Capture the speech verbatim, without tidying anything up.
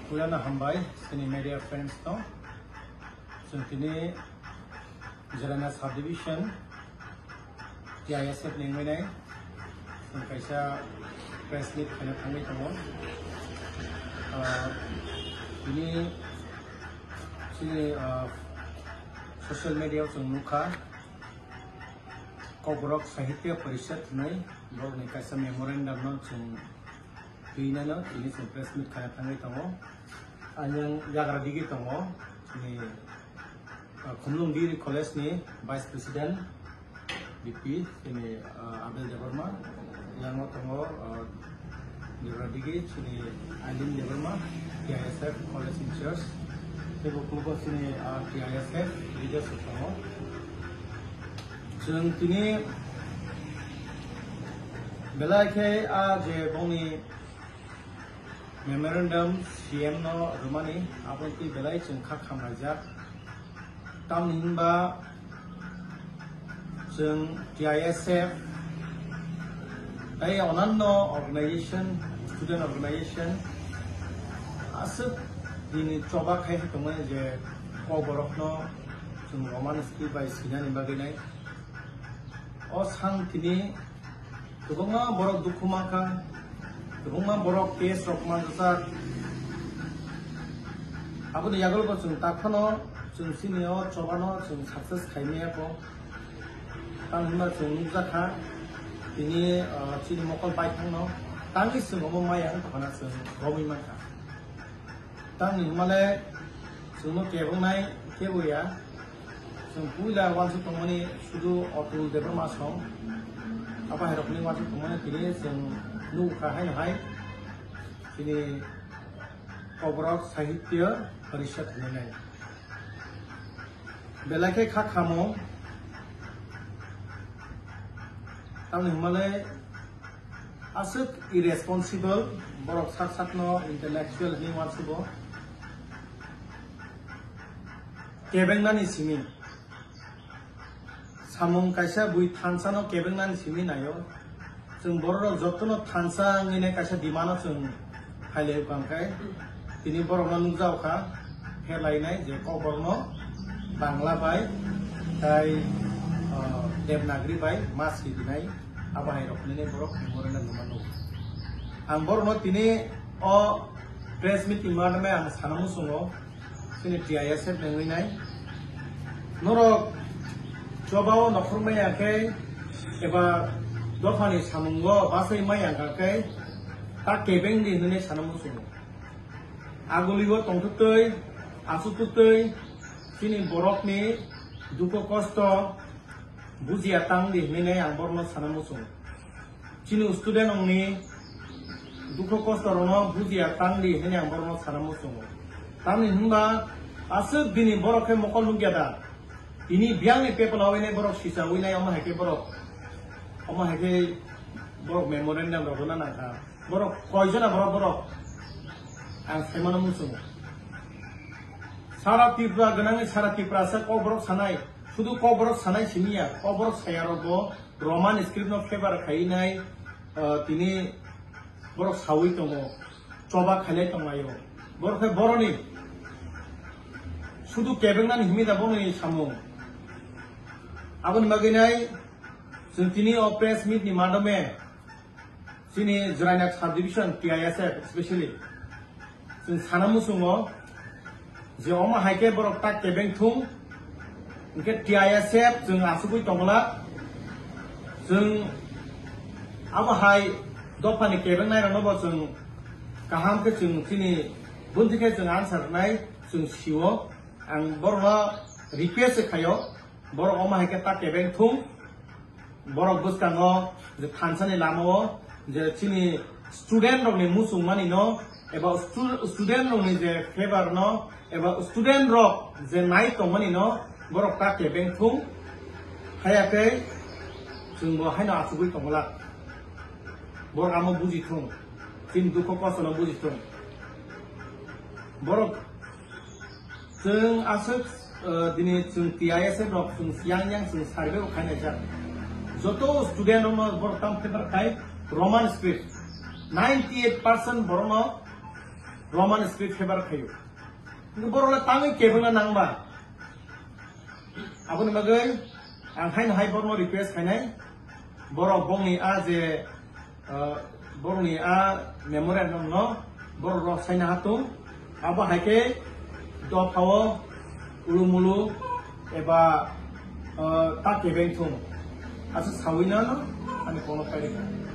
Puilano hambai chini media friends no. Chwng tini Jirania subdivision T I S F ni wngwi nai chwng kaisa press meet khaina thangwi tongo. Ah, tini chini, ah, social media o chwng nukha, Kokborok Sahitya Parishad hwnwi borokni kaisa memorandum no chwng twi nano tini chwng press meet khaina thangwi tongo. Ang yang yagra digi tongo, chini, ah, Khumlung Degree College ni Vice President, V P, chini, ah, Abel Debbarma, yang o tongo, ah, yagra digi chini Ailin Debbarma, T I S F College in charge, tei bo kugo chini, ah, T I S F leaders tongo. Chwng tini belai khe a je bongni memorandum C M no rwmani, aboni twi belai chwng kha khamlaijak. Tamni hwnba chwng T I S F tei onanno organization, student organization aswk bini choba khai tongmani je Kokborokno chwng Roman script bai swinani bagwi nai. O sang tini kwbangma borok dukhu mankha, kwbangma borok case rok manjak. Aboni yagulo bo chwng takhano chwng chini o chobano chwng success khaimaya kho. Tamo hwnba chwng nukjakha tini, ah, chini mokol baithangno tangwi chwng omo maya wng tongkhana chwng romwi mankha. Tamni hwnmale chwngno keboknai kebo ya. Chwng puila uansuk tongmani sudu Atul Debbarma song. Abo hai rokni uansuk tongmani tini chwng nukha haino hai. Chini Kokborok Sahitya Parishad hwnwi nai. Belai khe kha khamo. Tamni hwnmale aswk irresponsible, borok sak sakno intellectual hwnwi uansugo. Kebengnani simi. Samung kaisa bui thansano kebengnani simi naio. Chwng bororok jotono thansa wngwi nai kaisa demand-o chwng phailai kha, hwnkhe tini borokno nukjao kha, pherlainai je Kokborokno Bangla bai tai, ah, Devanagari bai ma swi rinai, abo hai rok hinwi borok memorandum rwma nukha. Ang borokno tini o press meeting manwi ang sana muchungo, chini T I S F ni wngwi nai. Norok chobao nokhormaya khe eba dophani samungo bachai maya wngkha khe ta kebeng di hinwi sana muchungo. Aguligo tongthwktwi, achuktwktwi chini borokni dukho kosto bujiya tang di hinwi nai ang borokno sana muchungo. Chini student rokni dukho kosto rokno bujiya tang di hinwi ang borokno sana muchungo. Tamni hwnba aswk bini borok khe mokol nukya da. Tini biyangni pepla wine borok sisa wine omo hai khe borok, omo hai khe borok memorandum rok rwna nangkha. Borok koijona borok, borok ang saimano muchungo. Sara Tripura gwnangni sara Tripura sa Kokborok sanai, sudu Kokborok sanai simiya, Kokborok sayarok bo Roman script no favor khainai, ah, tini borok sawi tongo, choba khailai tonglaio. Borok khe boroni sudu kebengnani himi da boroni samung. Aboni bagwi nai chwng tini o press meet ni madome chini Jirania subdivision T I S F specially chwng sana muchungo je omo hai khe borok tak kebeng thung, hinkhe T I S F chwng asugwi tongla, chwng abo hai dophani kebengnai rokno bo chwng kaham khe chwng chini bunthi khe chwng answer rwnai chwng sio. Ang borokno request khaio, borok omo hai khe tak kebeng thung. Borok bwskango je thansani lamao je chini student rokni muchungmani no eba stu-, student rokni je favor no eba student rok je nai tongmani no borok ta kebeng thung. Haya khe chwng bo haino achugwi tongwlak. Borok amo buji thung. Chini dukho kosto no buji thung. Borok Chwng aswk, uh, dini chwng T I S F rok chwng yang yang chwng survey rok khainai jak. Joto student rokno borok tam paper khai Roman script. Ninety eight percent borokno Roman script favor khaio. Kintu borok le tangwi kebengna nangba. Aboni bagwi ang haino hai borokno request khainai, borok bongni a je, uh, borokni a memorandum no borok rok saina hatung, abo hai khe dophao ulumulu eba, uh, ta kebeng thung. Aswk sawi no ani kono pairikha.